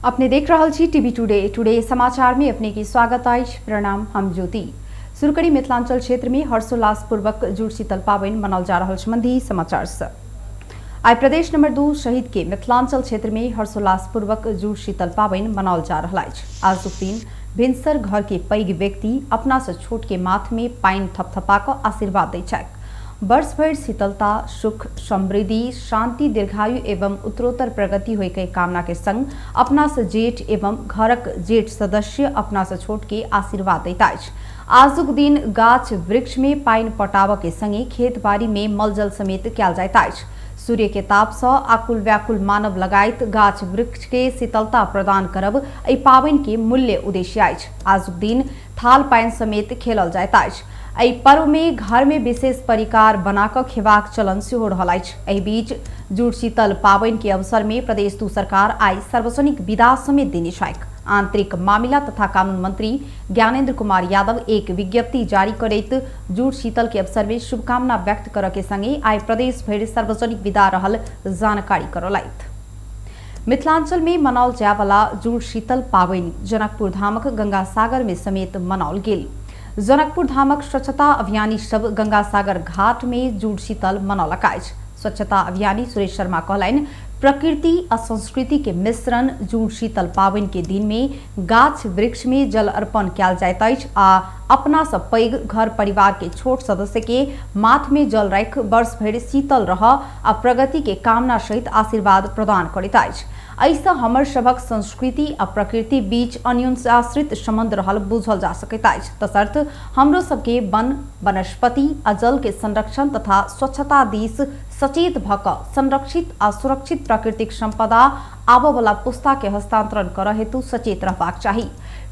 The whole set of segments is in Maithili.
अपने देख रहल छी टीवी टुडे। टुडे समाचार में अपने के स्वागत अछि। प्रणाम, हम ज्योति। शुरू करी मिथिलांचल क्षेत्र में हर्षोल्लास पूर्वक जुड़ शीतल पाबनि मनाओल जा रहल संबंधी समाचार से। आइ प्रदेश नंबर 2 शहीद के मिथिलांचल क्षेत्र में हर्षोल्लास पूर्वक जुड़ शीतल पाबनि मनाओल जा रहल अछि। आजुक दिन भिनसर घर के पैघ व्यक्ति अपना से छोट के माथ में पानि थपथपा कऽ आशीर्वाद दैत छथि। वर्ष भरि शीतलता, सुख, समृद्धि, शांति, दीर्घायु एवं उत्तरोत्तर प्रगति होय के कामना के संग अपना से जेठ एवं घरक जेठ सदस्य अपना से छोट के आशीर्वाद दैत अछि। आजुक दिन गाछ वृक्ष में पानि पटाबऽ के संगे खेत बाड़ी में मलजल समेत कयल जाइत अछि। सूर्य के ताप सँ आकुल व्याकुल मानव लगाइत गाछ वृक्ष के शीतलता प्रदान करब एहि पाबनि के मूल्य उद्देश्य अछि। आजुक दिन थाल पानि समेत खेलल जाइत अछि। एहि पर्व में घर में विशेष परिकार बना कऽ खेबाक चलन सेहो रहल अछि। एहि बीच जुड़ शीतल पाबनि के अवसर में प्रदेश 2 सरकार आइ सार्वजनिक विदा समेत देने छैक। आंतरिक मामिला तथा कानून मंत्री ज्ञानेन्द्र कुमार यादव एक विज्ञप्ति जारी करैत जुड़ शीतल के अवसर में शुभकामना व्यक्त करऽ के संगे आइ प्रदेश भरि सार्वजनिक विदा रहल जानकारी करौलथि। मिथिलांचल में मनाओल जायवला जुड़ शीतल पाबनि जनकपुर धामक गंगा सागर में समेत मनाओल गेल। जनकपुर धामक स्वच्छता अभियानी सब गंगा सागर घाट में जुड़ शीतल मनौलक अछि। स्वच्छता अभियानी सुरेश शर्मा कहलनि, प्रकृति आ संस्कृति के मिश्रण जुड़ शीतल पाबनि के दिन में गाछ वृक्ष में जल अर्पण कयल जाइत अछि आ अपना सँ पैघ घर परिवार के छोट सदस्य के माथ में जल राखि वर्ष भरि शीतल रह आ प्रगति के कामना सहित आशीर्वाद प्रदान करैत अछि। एहिसँ हमर सभक संस्कृति आ प्रकृति बीच अन्योन्याश्रित संबंध रहल बुझल जा सकैत अछि। तसर्थ हमरो सबके वन, वनस्पति आ जल के संरक्षण तथा स्वच्छता दिस सचेत भऽ कऽ संरक्षित आ सुरक्षित प्राकृतिक संपदा आबऽवला पुस्ता के हस्तांतरण करऽ हेतु सचेत रहबाक चाही।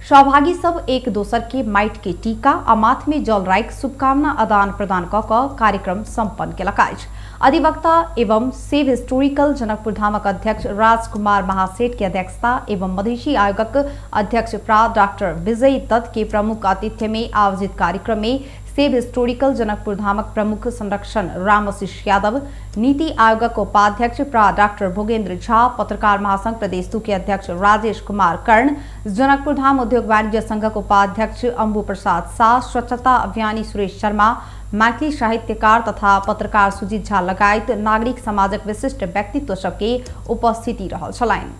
सहभागी सब एक दोसर के माटि के टीका आ माथ में जल राखि शुभकामना आदान प्रदान कऽ कऽ कार्यक्रम संपन्न केलक अछि। अधिवक्ता एवं सेव हिस्टोरिकल जनकपुर धामक अध्यक्ष राजकुमार महासेठ के अध्यक्षता एवं मधेशी आयोगक अध्यक्ष प्रा डॉक्टर विजय दत्त के प्रमुख आतिथ्य में आयोजित कार्यक्रम में सेव हिस्टोरिकल जनकपुर धामक प्रमुख संरक्षण रामआशीष यादव, नीति आयोगक उपाध्यक्ष प्रा डॉक्टर भोगेंद्र झा, पत्रकार महासंघ प्रदेश 2 के अध्यक्ष राजेश कुमार कर्ण, जनकपुर धाम उद्योग वाणिज्य संघक उपाध्यक्ष अंबु प्रसाद शाह, स्वच्छता अभियानी सुरेश शर्मा, मैथिली साहित्यकार तथा पत्रकार सुजीत झा लगायत नागरिक समाजक विशिष्ट व्यक्तित्व सबके उपस्थिति रहल छलनि।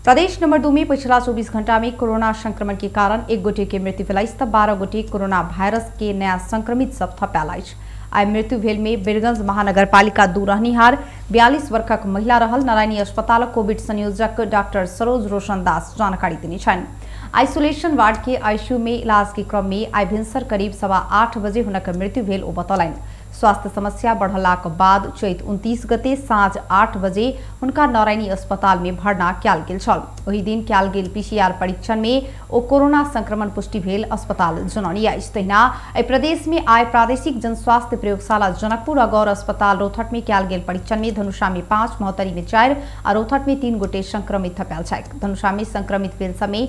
प्रदेश नंबर 2 में पिछला 24 घंटा में कोरोना संक्रमण के कारण एक गोटे के मृत्यु भेल अछि तऽ 12 गोटे कोरोना वायरस के नया संक्रमित सब थपायल अछि। आइ मृत्यु भेल में बीरगंज महानगरपालिका 2 रहनिहार 42 वर्षक महिला रहल नारायणी अस्पतालक कोविड संयोजक डॉक्टर सरोज रोशन दास जानकारी देने छनि। आइसोलेशन वार्ड के आईसीयू में इलाज के क्रम में आइ भिनसर करीब 8:15 बजे हुनक मृत्यु भेल ओ बतौलनि। स्वास्थ्य समस्या बढ़लाक बाद चैत 29 गते साँझ 8 बजे हुनका नारायणी अस्पताल में भर्ना कयल गेल छल। ओहि दिन कयल गेल पीसीआर परीक्षण में ओ कोरोना संक्रमण पुष्टि भेल अस्पताल जनौने अछि। तहिना एहि प्रदेश में आइ प्रादेशिक जनस्वास्थ्य प्रयोगशाला जनकपुर आ गौर अस्पताल रौतहट में कयल गेल परीक्षण में धनुषा में 5, महोत्तरी में 4 आ रौतहट में 3 गोटे संक्रमित थपायल छथि। धनुषा में संक्रमित भेल समय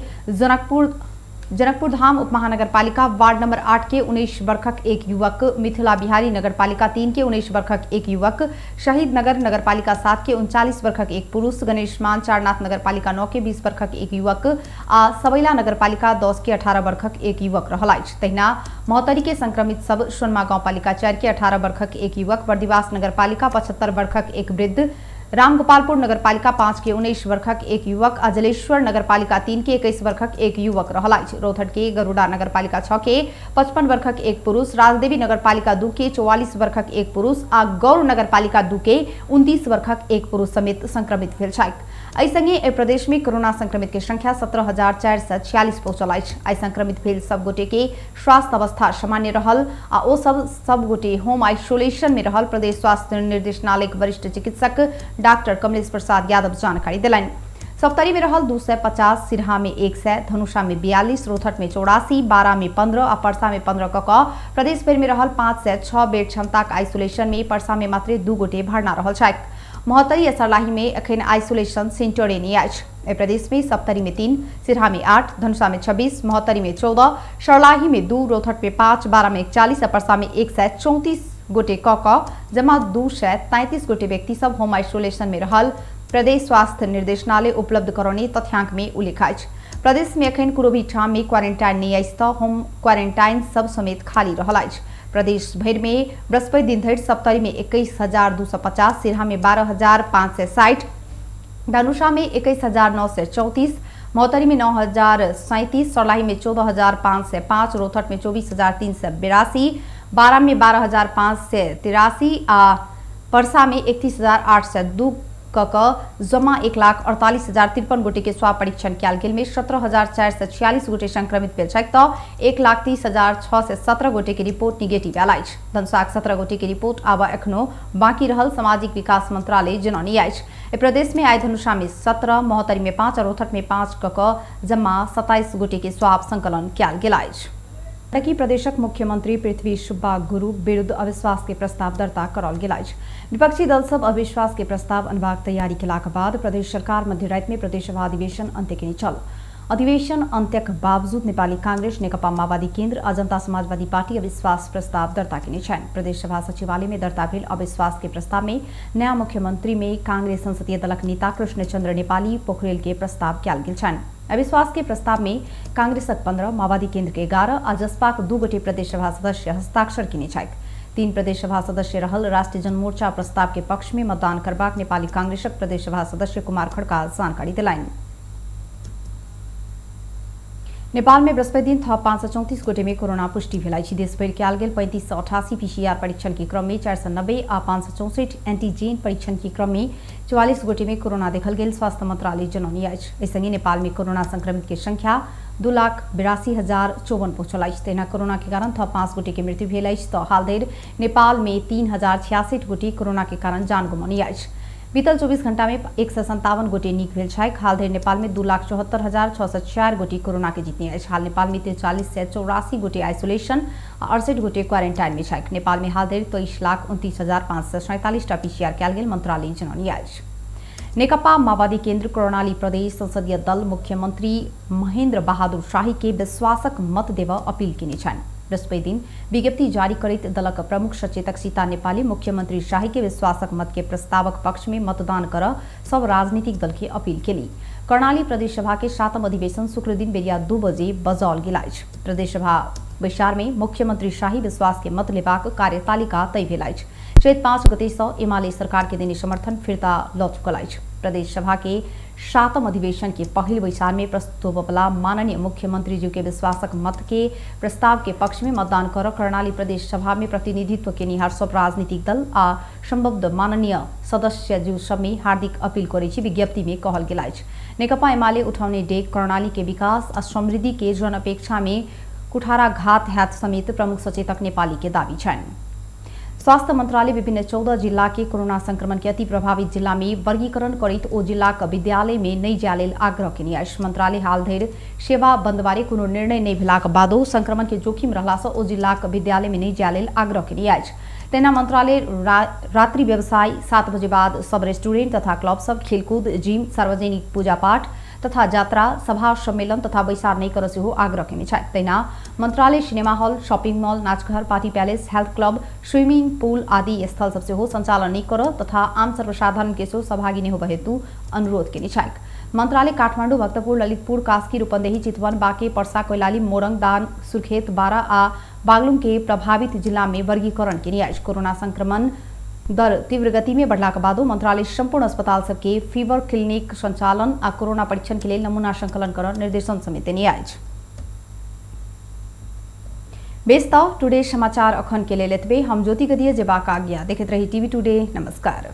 जनकपुर धाम उपमहानगरपालिका वार्ड नंबर 8 के 19 वर्षक एक युवक, मिथिला बिहारी नगरपालिका 3 के 19 वर्षक एक युवक, शहीद नगर नगरपालिका 7 के 39 वर्षक एक पुरुष, गणेशमान चारनाथ नगरपालिका 9 के 20 वर्षक एक युवक आ सबैला नगरपालिका 10 के 18 वर्षक एक युवक रहल अछि। तहिना महोत्तरी के संक्रमित सब सोनमा गाउँपालिका 4 के 18 वर्षक एक युवक, बर्दिवास नगरपालिका 75 वर्षक एक वृद्ध, रामगोपालपुर नगरपालिका 5 के 19 वर्षक एक युवक आ जलेश्वर नगरपालिका 3 के 21 वर्षक एक युवक रहल अछि। रौतहट के गरुड़ा नगरपालिका 6 के 55 वर्षक एक पुरुष, राजदेवी नगरपालिका 2 के 44 वर्षक एक पुरुष आ गौर नगरपालिका 2 के 29 वर्षक एक पुरुष समेत संक्रमित भेल छथि। एहि संगे एहि प्रदेश में कोरोना संक्रमित के संख्या 17,446 पहुंचल अछि। आइ संक्रमित भेल सब गोटे के स्वास्थ्य अवस्था सामान्य रहल आ ओ सब गोटे होम आइसोलेशन में रहल प्रदेश स्वास्थ्य निर्देशनालय के वरिष्ठ चिकित्सक डॉक्टर कमलेश प्रसाद यादव जानकारी देलनि। सप्तरी में रहल 250, सिरहा में 100, धनुषा में 42, रौतहट में 84, बारा में 15 आ परसा में 15 क कऽ प्रदेश भरि में रहल 506 बेड क्षमताक आइसोलेशन में परसा में मात्र 2 गोटे भर्ना रहल छथि। महोत्तरी आ सर्लाही में एखन आइसोलेशन सेंटरे नहि अछि। एहि प्रदेश में सप्तरी में 3, सिरहा में 8, धनुषा में 26, महोत्तरी में 14, सर्लाही में 2, रौतहट में 5, बारा में 41 आ परसा में 134 गोटे क कऽ जमा 233 गोटे व्यक्ति सब होम आइसोलेशन में रहल प्रदेश स्वास्थ्य निर्देशनालय उपलब्ध करौने तथ्यांक में उल्लेख अछि। प्रदेश में एखन कोनो भी ठाम में क्वारेंटाइन नहि अछि तऽ होम क्वारेंटाइन सब समेत खाली रहल अछि। प्रदेश भरि में बृहस्पति दिन धरि सप्तरी में 21,250, सिरहा में 12,560, धनुषा में 21,934, महोत्तरी में 9,037, सर्लाही में 14,505, रौतहट में 24,382, बारा में 12,583 आ परसा में 31,802 क जमा 1,48,053 गोटे के स्वाब परीक्षण कयल गेल में 17,446 गोटे संक्रमित भेल छथि तऽ 1,30,617 गोटे के रिपोर्ट निगेटिव आयल अछि। धनुषाक 17 गोटे के रिपोर्ट आब एखनो बाकी रहल सामाजिक विकास मंत्रालय जनौने अछि। एहि प्रदेश में आइ धनुषा में 17, महोत्तरी में 5 आ रौतहट में 5 क जमा 27 गोटे के स्वाब संकलन कयल गेल अछि। गण्डकी प्रदेशक मुख्यमंत्री पृथ्वी सुब्बा गुरु विरुद्ध अविश्वास के प्रस्ताव दर्ता कराओल गेल अछि। विपक्षी दल सब अविश्वास के प्रस्ताव अनबाक तैयारी केलाक बाद प्रदेश सरकार मध्य राति में प्रदेशसभा अधिवेशन अंत्य केने छल। अधिवेशन अंत्यक बावजूद नेपाली कांग्रेस, नेकपा माओवादी केन्द्र आ जनता समाजवादी पार्टी अविश्वास प्रस्ताव दर्ता केने छनि। प्रदेशसभा सचिवालय में दर्ता भेल अविश्वास के प्रस्ताव में नया मुख्यमंत्री में कांग्रेस संसदीय दलक नेता कृष्णचंद्र नेपाली पोखरेल के प्रस्ताव कयल गेल छनि। अविश्वास के प्रस्ताव में कांग्रेसक 15, माओवादी केन्द्र के 11 आ जसपाक 2 गोटे प्रदेशसभा सदस्य हस्ताक्षर केने छथि। 3 प्रदेशसभा सदस्य रहल राष्ट्रीय जनमोर्चा प्रस्ताव के पक्ष में मतदान करबाक नेपाली कांग्रेसक प्रदेशसभा सदस्य कुमार खड़का जानकारी देलनि। नेपाल में बृहस्पति दिन थप 534 गोटे में कोरोना पुष्टि भेल अछि। देशभरि कयल गेल 3588 पीसीआर परीक्षण के क्रम में 490 आ 564 एंटीजेन परीक्षण के क्रम में 44 गोटे में कोरोना देखल गेल स्वास्थ्य मंत्रालय जनौने अछि। एहि संगे नेपाल में कोरोना संक्रमित के संख्या 2,82,054 पहुंचल अछि। तहिना कोरोना के कारण थप 5 गोटे के मृत्यु भेल अछि तऽ हाल धरि नेपाल में 3,066 गोटे कोरोना के कारण जान गुमौने अछि। बीतल 24 घंटा में 157 गोटे नीक भेल छथि। हाल धरि नेपाल में 2,74,604 गोटे कोरोना के जीतने अछि। हाल नेपाल में 4384 गोटे आइसोलेशन आ 68 गोटे क्वारेंटाइन में छथि। नेपाल में हाल धरि 23,29,547 टा पीसीआर कयल गेल मंत्रालय जनौने अछि। नेकपा माओवादी केन्द्र कर्णाली प्रदेश संसदीय दल मुख्यमंत्री महेंद्र बहादुर शाही के विश्वासक मत देबऽ अपील केने छनि। बृहस्पति दिन विज्ञप्ति जारी करैत दलक प्रमुख सचेतक सीता नेपाली मुख्यमंत्री शाही के विश्वासक मत के प्रस्तावक पक्ष में मतदान कर सब राजनीतिक दल के अपील केली। कर्णाली प्रदेश सभा के 7म अधिवेशन शुक्र दिन बेरिया 2 बजे बजाओल गेल अछि। प्रदेश सभा बैसार में मुख्यमंत्री शाही विश्वास के मत लेबाक कार्यतालिका तय भेल अछि। चैत 5 गते से एमाले सरकार के देने समर्थन फिर्ता लऽ चुकल अछि। प्रदेश सभा के 7म अधिवेशन के पहिल बैसार में प्रस्तुत होबयवला माननीय मुख्यमंत्री जी के विश्वासक मत के प्रस्ताव के पक्ष में मतदान कर कर्णाली प्रदेश सभा में प्रतिनिधित्व केनिहार सब राजनीतिक दल आ संबद्ध माननीय सदस्य ज्यू सब में हार्दिक अपील करै छी, विज्ञप्ति में कहल गेल अछि। नेकपा एमाले उठौने डेग कर्णाली के विकास आ समृद्धि के जन अपेक्षा में कुठाराघात हैत समेत प्रमुख सचेतक नेपाली के दावी छनि। स्वास्थ्य मंत्रालय विभिन्न 14 जिला के कोरोना संक्रमण के अति प्रभावित जिला में वर्गीकरण करैत ओ जिलाक विद्यालय में नहि जाय लेल आग्रह केने अछि। मंत्रालय हाल धरि सेवा बंद बारे कोनो निर्णय नहि भेलाक बादो संक्रमण के जोखिम रहला सँ ओ जिलाक विद्यालय में नहि जाय लेल आग्रह केने अछि। तहिना मंत्रालय रात्रि व्यवसाय 7 बजे बाद सब रेस्टुरेंट तथा क्लब सब, खेलकूद, जिम, सार्वजनिक पूजा पाठ तथा यात्रा, सभा सम्मेलन तथा बैसार नहि करऽ सेहो आग्रह केने छथि। तहिना मंत्रालय सिनेमा हॉल, शॉपिंग मॉल, नाचघर, party palace, health club, swimming pool आदि स्थल सब सेहो संचालन नहि करऽ तथा आम सर्वसाधारण के सेहो सहभागी नहि होबय हेतु अनुरोध केने छथि। मंत्रालय काठमांडू, भक्तपुर, ललितपुर, कास्की, रूपन्देही, चितवन, बांके, परसा, कैलाली, मोरंग, दान, सुर्खेत, बारा आ बागलुंग के प्रभावित जिला में वर्गीकरण केने अछि। कोरोना संक्रमण दर तीव्र गति में बढ़लाक बादो मंत्रालय संपूर्ण अस्पताल सबके फीवर क्लिनिक संचालन आ कोरोना परीक्षण के लेल नमूना संकलन कर निर्देशन समेत देने अछि। बेस त टुडे समाचार अखन के लेल एतबे। हम ज्योति गदिया जेबाक आज्ञा। देखैत रही टीवी टुडे। नमस्कार।